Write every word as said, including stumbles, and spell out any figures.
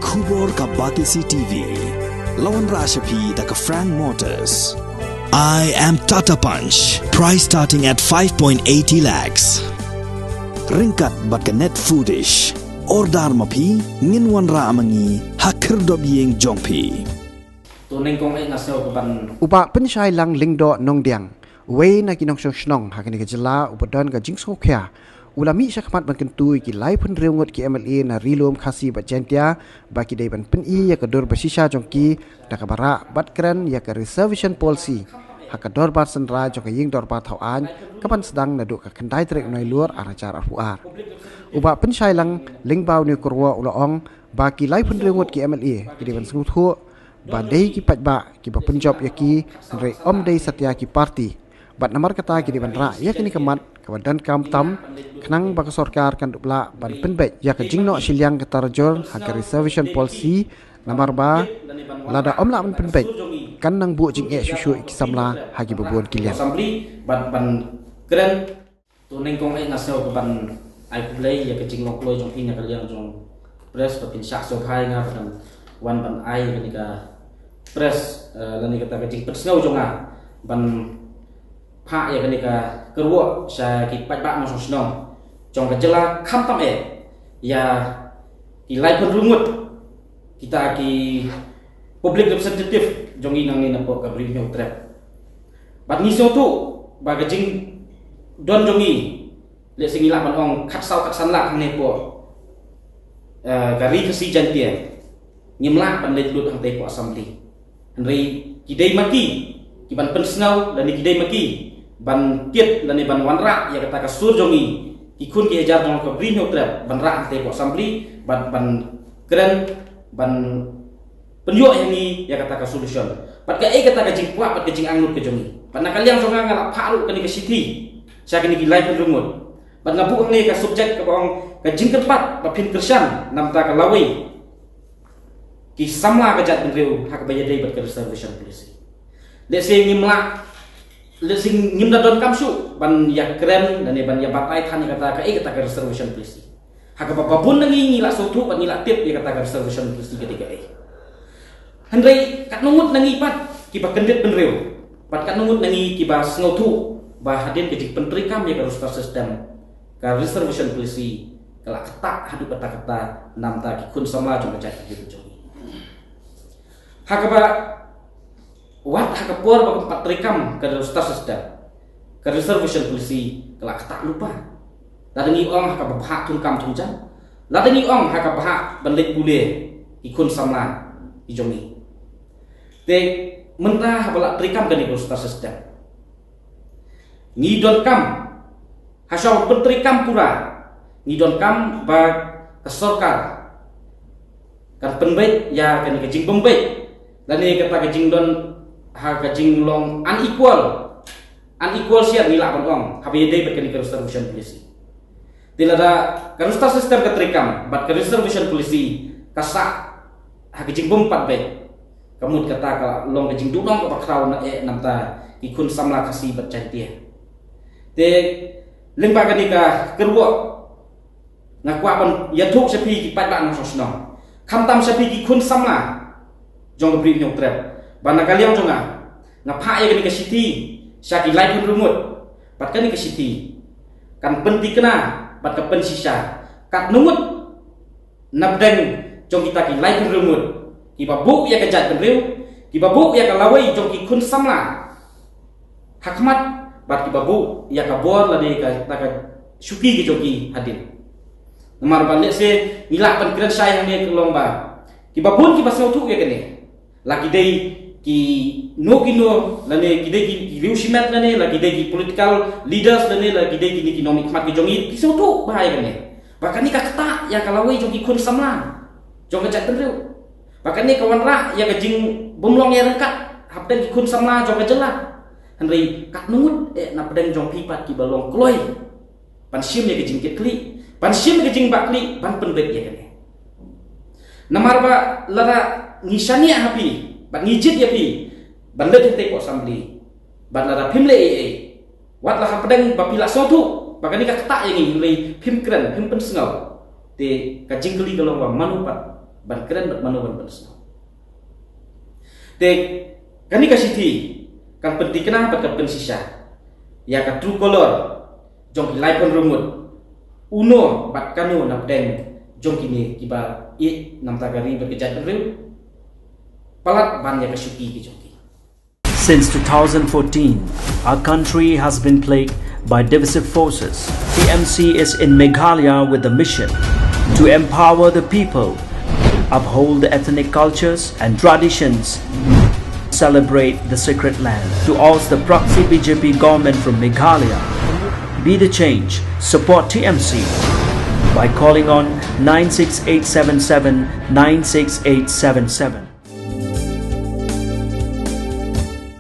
Khubor ka Batesi T V. La wanrah sha phi da ka Frank Motors. I am Tata Punch. Price starting at five point eighty lakhs. Ryngkat bad ka Net Foodish. Order ma phi, ngin wanrah ma ngi ha khyrdop ïing jong phi. To neng kong eh nga sngewbha ban U Bah Pynshai Lang Lyngdoh Nongdiang, uwei na ki nongshong shnong ha kane ka jylla uba don ka jingsngewkhia, u la mih shakhmat ban kyntu ïa ki laiphew hynriew ngut ki M L A na Ri Lum Khasi bad Jaintia ba ki dei ban pyni ïa ka dur ba shisha jong ki da kaba rah bad kren ïa ka reservation policy ha ka dorbar synrai jong ka ïing dorbar thaw aiñ kaban sdang naduh ka khyndai tarik Naiïur ar hajar arphew ar. U Bah Pynshai Lang lyngba une u kyrwoh u la ong ba ki laiphew hynriew ngut ki M L A ki dei ban sngewthuh ba dei ki paidbah kiba pynjop ïa ki, hynrei ym dei satia ki party. Bad namar kata ki dei ban rah ïa kane ka mat kaba donkam tam khnang ba ka sorkar kan dup lah ban pynbeit ïa ka jingnoh shiliang ka tarajur ha ka reservation policy, namar ba lada ym lah ban pynbeit kan nang buh jingeh shuh shuh ïa ki samla ha kiba bun ki liang. Assembly ban ban kren. To neng kong eh nga sngewbha ban ai khublei ïa ka jinglong kloi jong phi na ka liang jong press ba phin shah sngewbha ïa nga ba kan wan ban ai kane ka press, eh, lane kata ka jingpynsngew jong nga ban phah ïa kane ka kyrwoh sha ki paidbah nongshong shnong jong ka jylla khamtam eh ïa ki laiphew hynriew ngut kita ki public representative jong ngi nangne napoh ka Bri Hynñiewtrep. Bad ngi sngewthuh ba ka jingdon jong ngi, lehse ngi lah ban ong khatsaw khatsan lak hangne poh, eh, ka Ri Khasi Jaintia, ngim lah ban leit lut hangtei poh assembly. Hynrei ki dei ma ki kiban pynsngew lane ki dei ma ki ban kit lane ban wanrah ïa kata ka sur jong ngi, ki khun ki hajar jong ka Bri Hynñiewtrep, ban rah hangtei poh assembly bad ban kren ban pynïoh ïa ngi ïa kata ka solution. Bad kaei kata ka jingkwah bad ka jingangnud ka jong ngi. Bad na ka liang jong nga nga la phah ruh kane ka shithi sha kine ki laiphew hynriew ngut. Bad nga buh hangne ka subject kaba ong ka jingkyrpad ba phin kyrshan namar ka lawei ki samla ka jaitbynriew ha kaba ïadei bad ka reservation policy. Lehse ngim lah, lehse ngim da donkam shuh ban ïakren lane ban ïabatai than ïa kata kaei kata ka reservation policy. Ha kaba babun na ngi ngi la sngewthuh bad ngi la tip ïa kata ka reservation policy ka dei kaei. Hynrei katno ngut na ngi pat kiba kyndit bynriew bad katno ngut na ngi kiba sngewthuh ba hadien ka jingpyntreikam ïa ka roster system, ka reservation policy ka la ktah haduh katta katta namar ki khun samla jong ka jaitbynriew jong ngi. Ha kaba wat ha ka por ba kam pat treikam ka roster system, ka reservation policy ka la ktah lypa. Lada ngi ong ha kaba bhah thungkam thungjan, lada ngi ong ha kaba bhah ban leit pule ki khun samla ki jong ngi. Te mynta haba la treikam kane ka roster system, ngi donkam ha shong pyntreikam pura, ngi donkam ba ka sorkar kan pynbeit ïa kane ka jingbym beit lane kata ka jingdon ha ka jinglong unequal, unequal share ngi lah ban ong haba ïadei bad kane ka reservation policy. Te lada ka roster system ka treikam bad ka reservation policy ka sah ha ka jingbym pat beit, ka mut kata ka long ka jingduhnong kaba khraw na eh namar ki khun samla Khasi bad Jaintia. Te lyngba kane ka kyrwoh nga kwah ban ïathuh sha phi ki paidbah nongshong shnong, khamtam sha phi ki khun samla jong ka Bri Hynñiewtrep, ba na ka liang jong nga nga phah ïa kane ka shithi sha ki laiphew hynriew ngut. Bad kane ka shithi kan pynthikna bad ka pynshisha katno ngut napdeng jong kita ki laiphew hynriew ngut kiba buh ïa ka jaitbynriew, kiba buh ïa ka lawei jong ki khun samla ha khmat bad kiba buh ïa ka bor lane ka, ka shuki ka jong ki hadien. Namar ba lehse ngi lah ban kren shai hangne ka long ba kiba bun kiba sngewthuh ïa kane, la ki dei kino kino lane ki dei ki, ki riew shimet lane la ki dei ki political leaders lane la ki dei kine ki nongmihkhmat ki jong ngi, ki sngewthuh bha ïa kane ba kane ka ktah ïa ka lawei jong ki khun samla jong ka jaitbynriew. Ba kane ka wanrah ïa ka jingbymlong ïaryngkat hapdeng ki khun samla jong ka jylla. Hynrei katno ngut eh napdeng jong phi pat kiba long kloi ban shim ïa ka jingkitkhlieh, ban shim ïa ka jingbakla, ban pynbeit ïa kane. Namar ba lada ngi shaniah ha phi bad ngi jied ïa phi ban leit hangtei poh assembly, bad lada phim leh ei ei, wat la hapdeng ba phi la sngewthuh ba kane ka ktah ïa ngi hynrei phim kren, phim pynsngew, te ka jingkylli ka long ba mano pat ban kren bad mano ban pynsngew. Te kane ka shithi kan pyntikna bad kan pynshisha ïa ka true colour jong ki laiphew ngut, uno bad kano na pdeng jong kine kiba ïeit namar ka ri bad ka jaitbynriew. Palat ban ïa ka shuki ki jong ki. Since two thousand fourteen, our country has been plagued by divisive forces. T M C is in Meghalaya with the mission to empower the people, uphold the ethnic cultures and traditions, celebrate the sacred land. To oust the proxy B J P government from Meghalaya, be the change, support T M C by calling on nine six eight seven seven nine six eight seven seven.